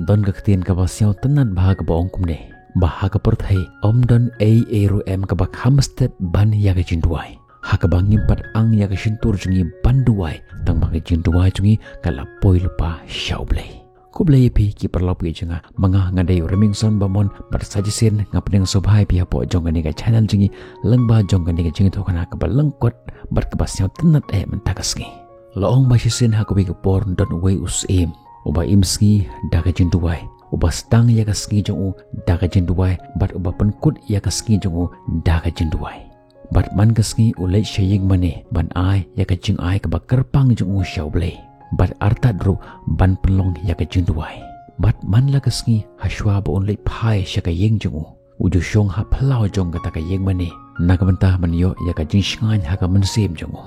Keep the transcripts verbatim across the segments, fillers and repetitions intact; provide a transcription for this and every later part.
Don ka ktien kaba sngewtynnad bha kaba ong kumne, ba ha ka pyrthei ym don ei ei ruh em kaba kham step ban ïa ka jingduwai. Ha kaba ngim pat ang ïa ka shyntur jong ngi ban duwai, tang ba ka jingduwai jong ngi ka la poi lypa sha U Blei. Khublei ïa phi ki paralok ki jong nga, ma nga nga dei u Remingson Bamon, bad sa shisien nga pdiang sngewbha ïa phi hapoh jong kane ka channel jong ngi, lyngba jong kane ka jingïathuhkhana kaba lyngkot bad kaba sngewtynnad eh mynta ka sngi. La ong ba shisien ha kawei ka por don uwei u syiem uba im sngi da ka jingduwai, uba sdang ïa ka sngi jong u da ka jingduwai, bad uba pynkut ïa ka sngi jong u da ka jingduwai. Bad man ka sngi u leit sha ïing mane ban ai ïa ka jingai kaba kyrpang jong u sha U Blei, bad artat ruh ban pynlong ïa ka jingduwai. Bad man la ka sngi, hashwa ba un leit phai sha ka ïing jong u, u ju shong ha phyllaw jong kata ka ïing mane, na ka bynta ban ïoh ïa ka jingshngaiñ ha ka mynsiem jong u.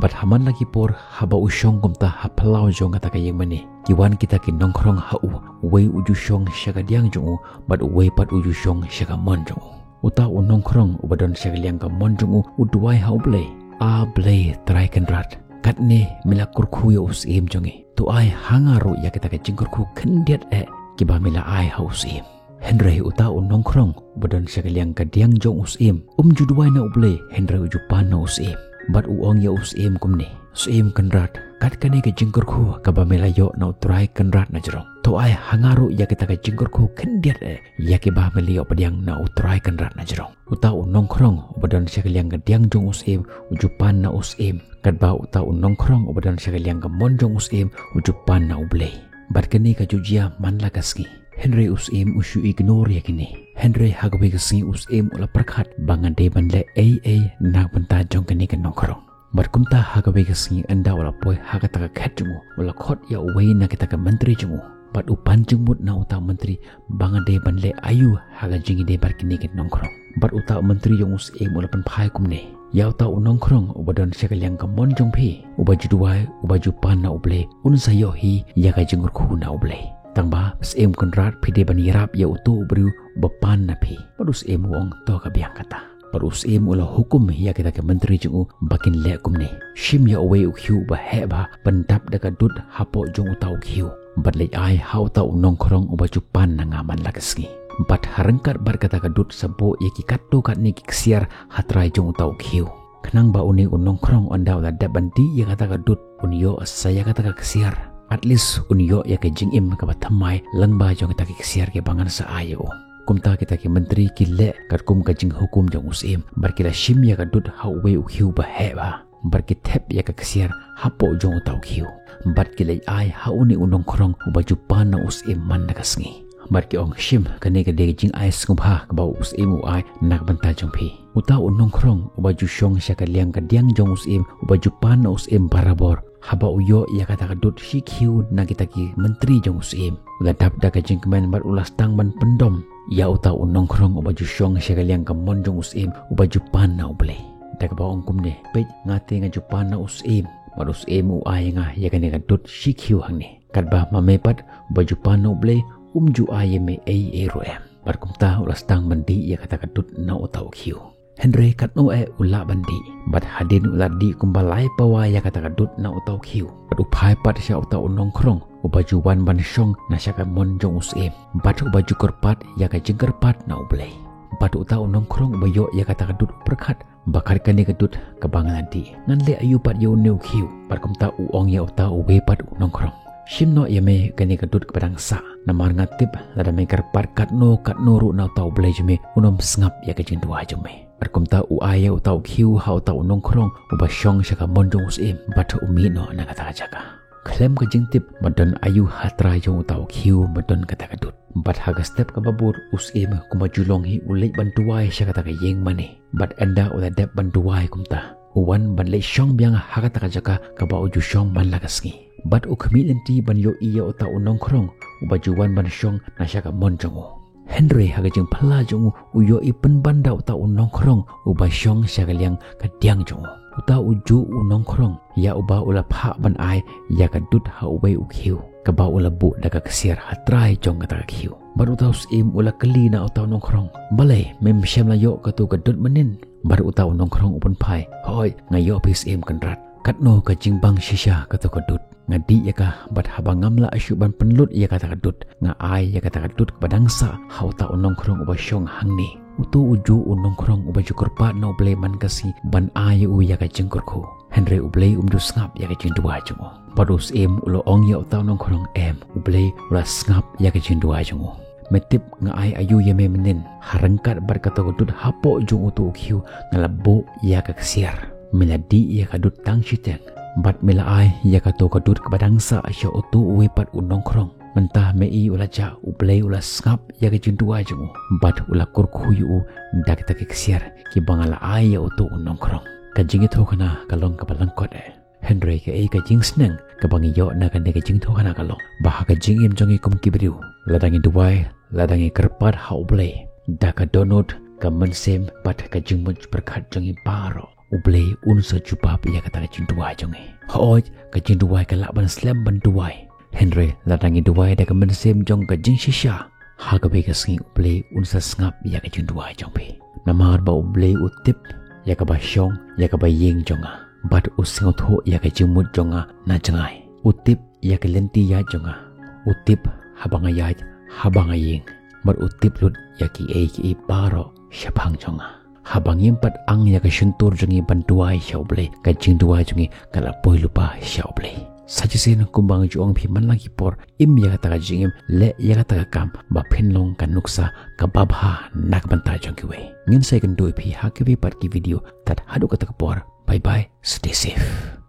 Bad ha man la ki por, haba u shong kumta ha phyllaw jong kata ka ïing mane, ki wan kita ki nongkhrong ha u, uwei u ju shong sha ka diang jong u, bad uwei pat u ju shong sha ka mon jong u. Uta u nongkhrong uba don sha ka liang ka mon jong u, u duwai ha U Blei, A Blei Trai Kynrad, katne me la kyrkhu ïa u syiem jong ngi, to ai ha nga ruh ïa kita ki jingkyrkhu khyndiat eh kiba me la ai ha u syiem. Hynrei uta u nongkhrong uba don sha ka liang ka diang jong u syiem, um ju duwai na U Blei, hynrei u ju pan na u syiem. Bad u ong ïa u syiem kumne, Syiem Kynrad, kat kane ka jingkyrkhu kaba me la ïoh na U Trai Kynrad na jrong, to ai ha nga ruh ïa kita ki jingkyrkhu khyndiat eh ïa kiba me la ïoh pdiang na U Trai Kynrad na jrong. Uta u nongkhrong uba don sha ka liang ka diang jong u syiem, u ju pan na u syiem. Katba uta u nongkhrong uba don sha ka liang ka mon jong u syiem, u ju pan na U Blei. Bad kane ka ju jia man la ka sngi. Hynrei u syiem u shu ignore ïa kine. Hynrei ha kawei ka sngi u syiem u la pyrkhat ba nga dei ban leh ei ei na ka bynta jong kane ka nongkhrong. Bad kumta ha kawei ka sngi, ynda u la poi ha kata ka khet jong u, u la khot ïa uwei na kita ki myntri jong u. Bad u pan jingmut na uta u myntri ba nga dei ban leh aïu ha ka jingïadei bad kine ki nongkhrong. Bad uta u myntri jong u syiem u la pynphai kumne, ïa uta u nongkhrong uba don sha ka liang ka mon jong phi, uba ju duwai, uba ju pan na U Blei, un sa ïoh hi ïa ka jingkyrkhu na U Blei. Tang ba Syiem Kynrad, phi dei ban ïarap ïa uto u briew uba pan na phi. Bad u syiem u ong, to ka biang kata. Bad u syiem u la hukum ïa kita ki myntri jong u ba kin leh kumne. Shim ïa uwei u khiew uba heh bha, pyndap da ka dud hapoh jong uta u khiew, bad leit ai ha uta u nongkhrong uba ju pan na nga man la ka sngi. Bad ha ryngkat bad kata ka dud sa buh ïa ki katto katne ki ksiar ha trai jong uta u khiew, khnang ba une u nongkhrong, ynda u la dep ban dih ïa kata ka dud, un ïoh sa ïa kata ka ksiar. At least un ïoh ïa ka jingim kaba thymmai lyngba jong kita ki ksiar kiba ngan sa ai ïa u. Kumta kita ki myntri ki leh katkum ka jinghukum jong u syiem, bad ki la shim ïa ka dud ha uwei u khiew uba heh bha, bad ki thep ïa ka ksiar hapoh jong uta u khiew, bad ki leit ai ha une u nongkhrong uba ju pan na u syiem man la ka sngi. Bad ki ong, shim, kane ka dei ka jingai sngewbha kaba u syiem u ai na ka bynta jong phi. Uta u nongkhrong uba ju shong sha ka liang ka diang jong u syiem, uba ju pan na u syiem barabor, haba u ïoh ïa kata ka dud shi khiew na kita ki myntri jong u syiem, u la dap da ka jingkmen bad u la sdang ban pyndom ïa uta u nongkhrong uba ju shong sha ka liang ka mon jong u syiem, uba ju pan na U Blei. Da kaba ong kumne, peit, nga te nga ju pan na u syiem, bad u syiem u ai ïa nga ïa kane ka dud shi khiew hangne. Katba ma me pat, uba ju pan na U Blei, um ju ai ïa me ei ei ruh em. Bad kumta u la sdang ban dih ïa kata ka dud na uta u khiew. Hynrei katno eh u lah ban dih, bad hadien u la dih kumba lai pawa ïa kata ka dud na uta u khiew, bad u phai pat sha uta u nongkhrong uba ju wan ban shong na sha ka mon jong u syiem, bad uba ju kyrpad ïa ka jingkyrpad na U Blei. Bad uta u nongkhrong uba ïoh ïa kata ka dud u pyrkhat ba kat kane ka dud kaba nga la dih, ngan leh aïu pat ïa une u khiew. Bad kumta u ong ïa uta uwei pat u nongkhrong, shim noh ïa me kane ka dud kaba dang sah, namar nga tip lada me kyrpad katno katno ruh na uta U Blei jong me, un ym sngap ïa ka jingduwai jong me. Bad kumta u ai ïa uta u khiew ha uta u nongkhrong uba shong sha ka mon jong u syiem, bad u mih noh na kata ka jaka. Khlem ka jingtip ba don aïu ha trai jong uta u khiew ba don kata ka dud. Bad ha ka step kaba bud, u syiem kumba ju long hi u leit ban duwai sha kata ka ïing mane. Bad ynda u la dep ban duwai kumta, u wan ban leit shong biang ha kata ka jaka kaba u ju shong man la ka sngi. Bad u khmih lynti ban ïohi ïa uta u nongkhrong uba ju wan ban shong na sha ka mon jong u. Hynrei ha ka jingphylla jong u, u ïohi pynban da uta u nongkhrong uba shong sha ka liang ka diang jong u. Uta u juh u nongkhrong ïa uba u la phah ban ai ïa ka dud ha uwei u khiew, kaba u la buh da ka ksiar ha trai jong kata ka khiew. Bad uta u syiem u la kylli na uta u nongkhrong, balei mem shym la ïoh kato ka dud mynnin? Bad uta u nongkhrong u pynphai, hooid, nga ïoh phi Syiem Kynrad. Katno ka jingbang shisha kato ka dud. Nga dih ïa ka, bad haba ngam lah shuh ban pynlut ïa kata ka dud, nga ai ïa kata ka dud kaba dang sah ha uta u nongkhrong uba shong hangne. Uto u juh u nongkhrong uba ju kyrpad na U Blei man ka sngi ban ai ïa u ïa ka jingkyrkhu. Hynrei U Blei um ju sngap ïa ka jingduwai jong u. Bad u syiem u la ong ïa uta u nongkhrong, em, U Blei u la sngap ïa ka jingduwai jong u. Me tip nga ai aïu ïa me mynnin? Ha ryngkat bad kato ka dud hapoh jong uto u khiew nga la buh ïa ka ksiar. Me la dih ïa ka dud tang shiteng, bad me la ai ïa kato ka dud kaba dang sah sha uto uwei pat u nongkhrong. Mynta me i u la jah, U Blei u la sngap ïa ka jingduwai jong u, bad u la kyrkhu ïa u da kita ki ksiar kiba nga la ai ïa uto u nongkhrong. Ka jingïathuhkhana ka long kaba lyngkot eh. Hynrei kaei ka jingsneng kaba ngi ïoh na kane ka jingïathuhkhana ka long ba ha ka jingim jong ngi kum ki briew, lada ngi duwai, lada ngi kyrpad ha U Blei da ka dohnud, ka mynsiem bad ka jingmut pyrkhat jong ngi baroh, U Blei un sa jubab ïa kata ka jingduwai jong ngi. Hooid, ka jingduwai ka lah ban slem ban duwai. Hynrei lada ngi duwai da ka mynsiem jong ka jingshisha, ha kawei ka sngi U Blei un sa sngap ïa ka jingduwai jong phi. Namar ba U Blei u tip ïa kaba shong, ïa kaba ïeng jong nga, bad u sngewthuh ïa ka jingmut jong nga na jngai. U tip ïa ka lynti ïaid jong nga. U tip haba nga ïaid, haba nga ïeng. Bad u tip lut ïa kiei kiei baroh shaphang jong nga. Haba ngim pat ang ïa ka shyntur jong ngi ban duwai sha U Blei, ka jingduwai jong ngi ka la poi lypa sha U Blei. Sa shisien kumba nga ju ong phi man la ki por, im ïa kata ka jingim, leh ïa kata ka kam ba phin long ka nuksa kaba bha na ka bynta jong kiwei. Ngin sa ïakynduh ïa phi ha kiwei pat ki video. Tad haduh kata ka por, bye bye, stay safe.